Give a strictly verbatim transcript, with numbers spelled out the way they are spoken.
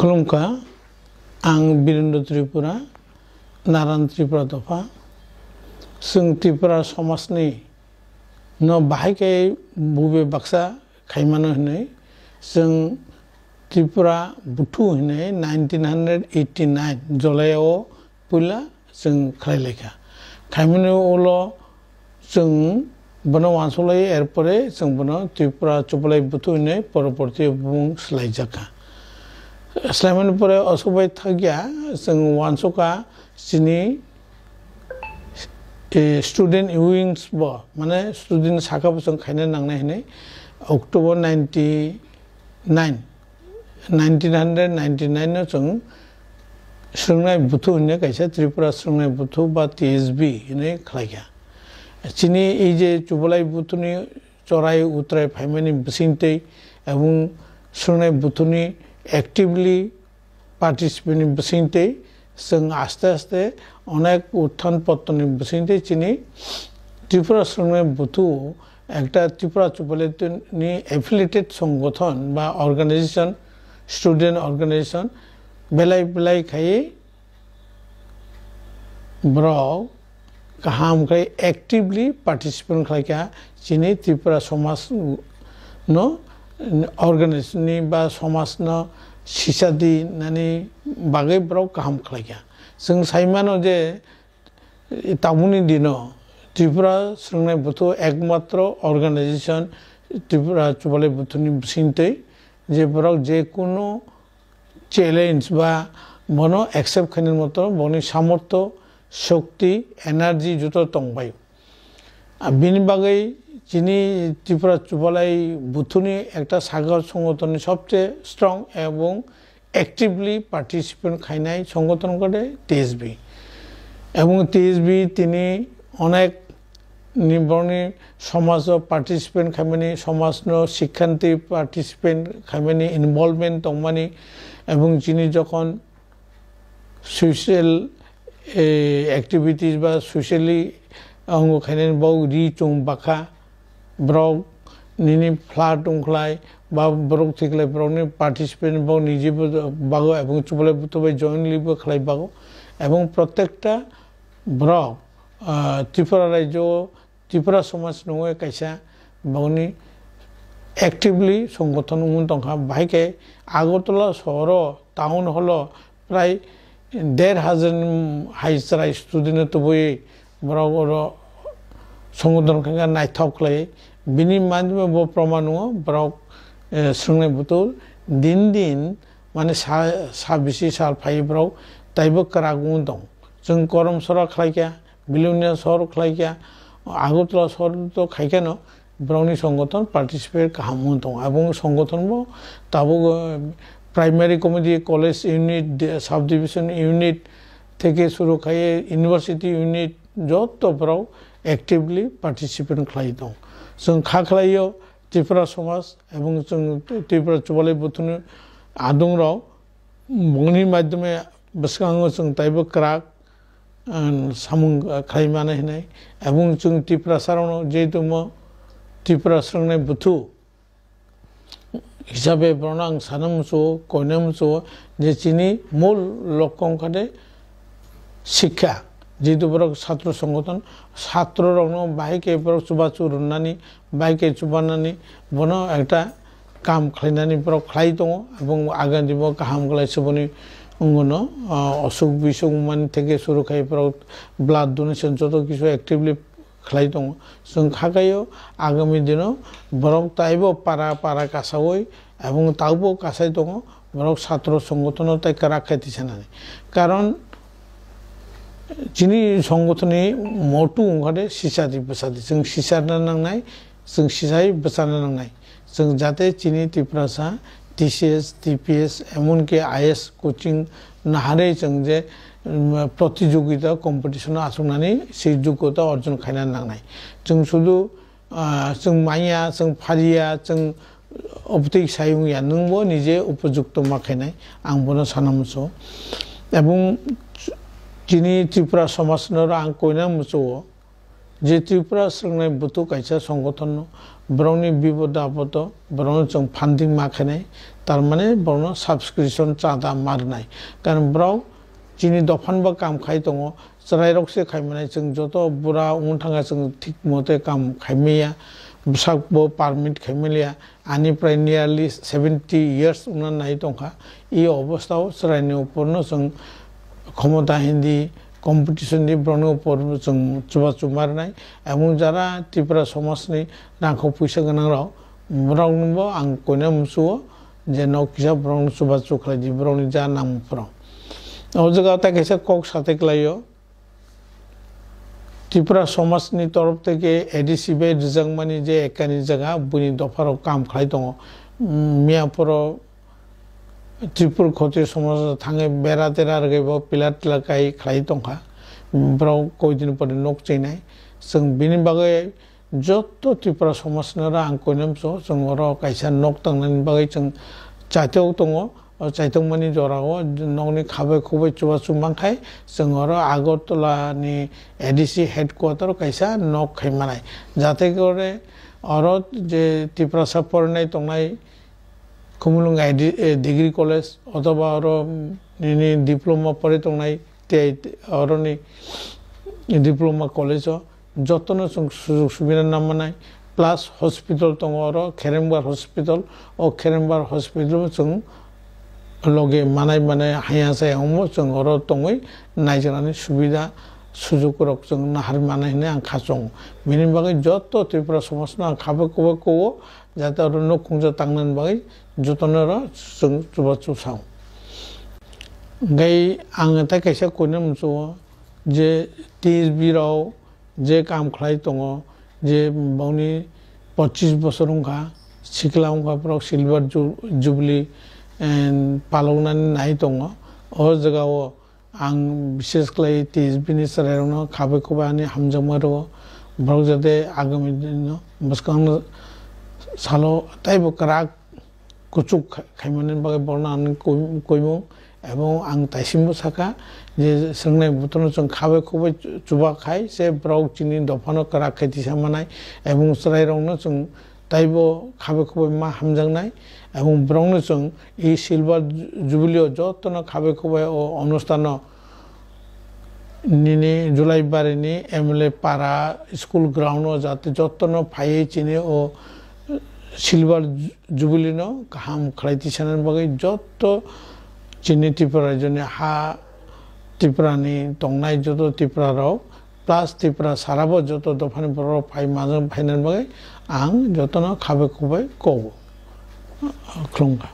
Khulumkha, ang Birendra Tripura, Naran Tripura dopha. Chwng Tripura somajni no bahai khe bube baksa khaimano hinwi chwng Tripura buthu hinwi nineteen hundred eighty nine July o puila chwng khlai laikha. Khaimani ulo chwng bono uansuk lai, erpore chwng bono Tripura Chubalai buthu hinwi poroborti bumung swlaijakha. Swlaimani pore osukbai thakya chwng uansukha chini, eh, student wings bo, mane student saka bo chwng khaina nangnai hinwi October ninety nine, nineteen hundred ninety nine no chwng Swrwngnai Buthu hinwi kaisa Tripura Swrwngnai Buthu ba T S B hinwi khlaikha. Chini ei je Chubalai Buthuni chorai utrai phaimani bisingtwi ebong Swrwngnai Buthuni actively participant ni bisingtwi chwng aste aste onek utthan pottoni bisingtwi chini Tripura Swrwngnai Buthu ekta Tripura Chubalai ni affiliated songothon ba organization, student organization belai belai khai borok kaham khe actively participant khlaikha chini Tripura somaj no organize ni ba somaj no sisa di nani bagwi borok kaham khlaikha. Chwng sai mano je tabukni dino Tripura Swrwngnai Buthu ekmatro organization Tripura Chubalai Buthuni bisingtwi je borok je kunu challenge ba bono accept khainani moto boni samortho, shokti, energy joto tongbai. A, bini bagwi chini Tripura Chubalai Buthuni ekta sagar songothonni sobche strong ebong actively participant khainai songothon kode T S B. Ebong T S B tini onek ni borokni somajo participant khaimani, somajno sikhanti participant khaimani, involvement tongmani, ebong chini jokhon social, eh, activities ba socially ongo khainani bo ri chum bakha, borok nini flat wngkhlai ba borok thwiklai borokni participant bo niji bo bago ebong Chubalai Buthu bai jointly bo khlai bago ebong protekta borok, ah, Tripura rajyo Tripura somaj nungwi kaisa bongni actively songothon wngwi tongkha. Bahai khe Agartala sohoro town hall o prai der hajar ni hai chwrai student no tubui borok oro songothon khaikha naithok khlai. Bini madhyome bo proman wngo borok, eh, Swrwngnai Buthu din din mane sa, sa bisi sal phai borok taibo kwrak wngwi tong. Chwng Korom sora khlaikha, Bilonia sohor khlaikha, Agartala sohor to khaikhano borokni songothon participate kaham wng tongo. Aboni songothon bo tabuk, eh, primary committee, college unit, de-, subdivision unit theke suru khai university unit joto borok actively participate khlai tongo. Chwng kha khlaio Tripura somaj ebong chwng Tripura Chubalai Buthuni adungrok bongni madhyome bwskango chwng taibo kwrak, ah, samung, ah, khlai mano hinwi. Ebong chwng Tiprasarokno jehetu mo Tripura Swrwngnai Buthu hisabe borokno ang sana muchungo, koina muchungo je chini mul lokho wngkha de sikha. Jehetu borok satro songothon, satro rokno bahai khe borok chubachu rwnani, bahai khe chubanani, bono ekta kam khlainani borok khlai tongo, ebong agandi bo kaham khlai suboni wngwno, ah, osuk bisuk mani theke suru khai borok blood donation joto kisu actively khlai tongo. Chwng kha khaio agami dino borok taibo para para kasaui ebong taubo kasai tongo, borok satro songothon no tai kwrak khe tisanani. Karon chini songothoni motu wngkha de sisadi bwsadi. Chwng sisarna nangnai, chwng sisai bwsarna nangnai. Chwng jate chini Tiprasa T C S, T P S, emonki I A S coaching naharwi chwng je, um, protijogita, competition o achuknani se jogota orjon khaina nangnai. Chwng sudu, ah, chwng manya, chwng phariya, chwng obotwi sai wngya, nwngbo nije upojukto ma khainai, ang bono sana muchungo. Ebong chini Tripura somajno ang koina muchungo je Tripura Swrwngnai Buthu kaisa songothonno borokni bipod apodo borokno chwng funding ma khainai, Tar mane borokno subscription chada ma rwnai. Karon borok chini dophano bo kam khai tongo, chwrairok se khai manai, chwng joto bura wng thangkha chwng thik mote kam khai manya, bwsak bo permit khai manya, ani prai nearly seventy years wngna nai tongkha. I obostha o chwraini uporno chwng khomota hindi competition di borokni upor chwng chubachu ma rwnai, ebong jara Tripura somajni rangkhok puisa gwnangrok, borokno bo ang koina muchuo je nok kisa borokno chubachu khlai di, borokni ja nang phuru. O jaga o tai kaisa kok sathai klaio, Tripura somajni torof theke A D C bai rwjakmani je ekani jaga buini dopharok kam khlai tongo. Miya phoro Tripur Khotiyo somaj thangwi bera tera rwgwi bo pillar tilak kai khlai tongkha. Borok koi din pore nok chinai. Chwng bini bagwi joto Tripura somajno oro ang koinam so, chwng oro kaisa nok tangnani bagwi chwng chaitok tongo. O chaitokmani jorao nokni khabai khubai chubachu mankhai, chwng oro Agartala ni A D C headquarter o kaisa nok khai manai. Jate kore oro je Tiprasa porinai tongnai Khumulwng I D, eh, Degree College othoba oro nini diploma pore tongnai tei oroni diploma college o jotono chwng sujog subida nang manai, plus hospital tongo oro Kherembar hospital, o Kherembar hospital o chwng loge manai manai haya chaya omo chwng oro tongwi naijaknani subida sujog rok chwng nahar manai hinwi ang kha chongo. Bini bagwi joto Tripura somajno ang khabai kubai kuo, jate oro nok khungsa tangnani bagwi jotono oro chwng chubachu sao. Hingke ang tei kaisa koinai muchugo je T S B rok je kam khlai tongo, je bongni pochis bosor wngkha, sikla wngkha borok silver ju-, jubilee, em, paloknani nai tongo. O jagao ang bishes khlai T S B ni chwrairokno khabai khubai ani hamjakma rwo. Borok jate agami dino bwskangno salo teibo kwrak kuchuk kha-, khaimani bagwi borokno ang koi-, koimung, ebong ang taisinbo sakha je swngnai botorno chwng khabai khubai chu-, chuba khai se borok chini dophano kwrak khai tisa manai, ebong chwrairokno chwng taibo khabai khubai ma hamjaknai, ebong borokno chwng i silver jubilee o jotono khabai khubai o onustano nini Julai barini M L A para school ground o jate jotono phaiwi chini o silver jubilee no kaham khlai tisanani bagwi joto chini Tripura rajyoni ha, Tripura ni tongnai joto Tripura rok plus Tripura sarabo joto dophani borok rok phai majak phainani bagwi ang jotono khabai khubai kobo khulumkha.